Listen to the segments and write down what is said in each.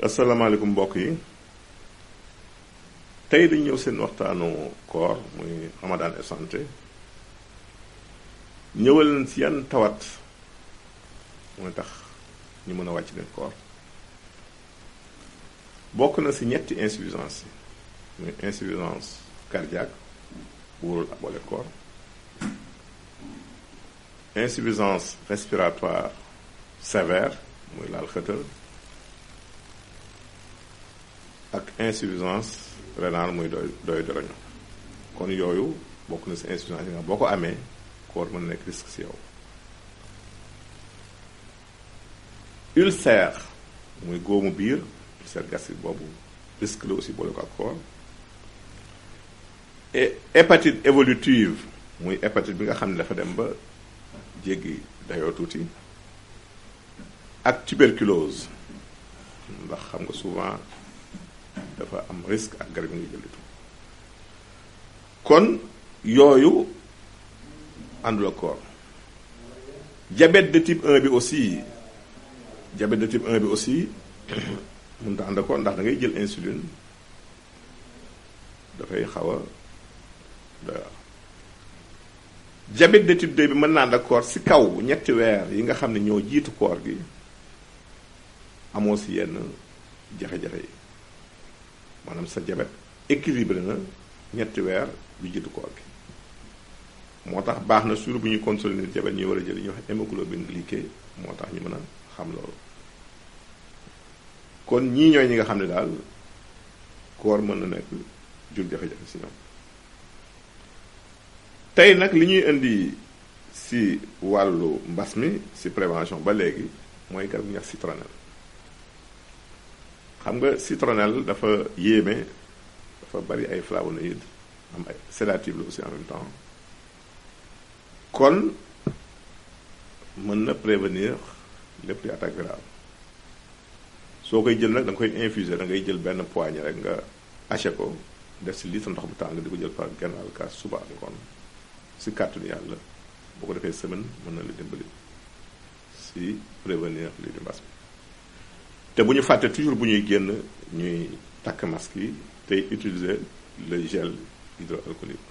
asalaamaaleykum mbokk yi tey dañu ñëw seen waxtaanu koor muy Ramadan et santé ñëwal leen ci yan tawat mooy tax ñu mën a wàcc leen koor bokk na ci ñetti insuffisance yi muy insuffisance cardiaque bu warul boole koor, insuffisance respiratoire sévère muy laal xëtër ak insuffisance rénale muy doy doroño kon yooyu bokk na ci insuffisance yi nga boo ko amee koor mën na nekk risque ci yow. ulcère muy góomu biir ulcère gastrique boobu risque la aussi boole ko ak koor. et hépatite évolutive muy hépatite bi nga xam ne dafa dem ba jéggi dayoo tuuti ak tuberculose ndax xam nga souvent dafa am risque ak garab yi nga jëlitu kon yooyu àndul ak koor. diabète de type 1 bi aussi mënut a ànd ak koor ndax da ngay jël insuline dafay xaw a doy waar. diabète de type 2 bi mën naa ànd ak koor ci kaw ñetti weer yi nga xam ne ñoo jiitu koor gi amoo ci yenn jafe-jafe yi maanaam sa diabète équilibré na ñetti weer yu jiitu koor gi moo tax baax na sur bu ñuy contrôler ni diabète ñuy war a jël ñuy wax hémoglobine glycée moo tax ñu mën a xam loolu. kon ñii ñooy ñi nga xam ne daal koor mën na nekk jur jafe-jafe ci ñoom. tey nag li ñuy indi ci wàllu mbas mi ci prévention ba léegi mooy garab gi ñuy wax citronnelle. xam nga citronnelle dafa yéeme dafa bari ay flavonoïdes am ay sédatif la aussi en même temps kon mën na prévenir lépp di attaque virale. soo koy jël nag da nga koy infuser da ngay jël benn poignée rek nga haché ko def ci litre ndox bu tàng di ko jël par genn wàll kaas suba ak ngoon ci kàttanu yàlla boo ko defee semaine mën na la dimbali ci prévenir lii di mbas mi. te bu ñu fàtte toujours bu ñuy génn ñuy takk masque yi tey utiliser le gel hydroalcoolique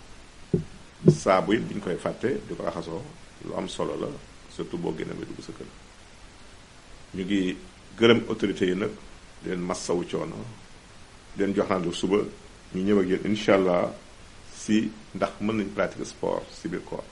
saabu it bu ñu koy fàtte di ko raxasoo lu am solo la surtout boo génne ba dugg sa kër. ñu ngi gërëm autorité yi nag di leen massawu coono di leen jox naan suba ñu ñëw ak yéen incha allah si ndax mën nañ pratiquer sport si biir koor.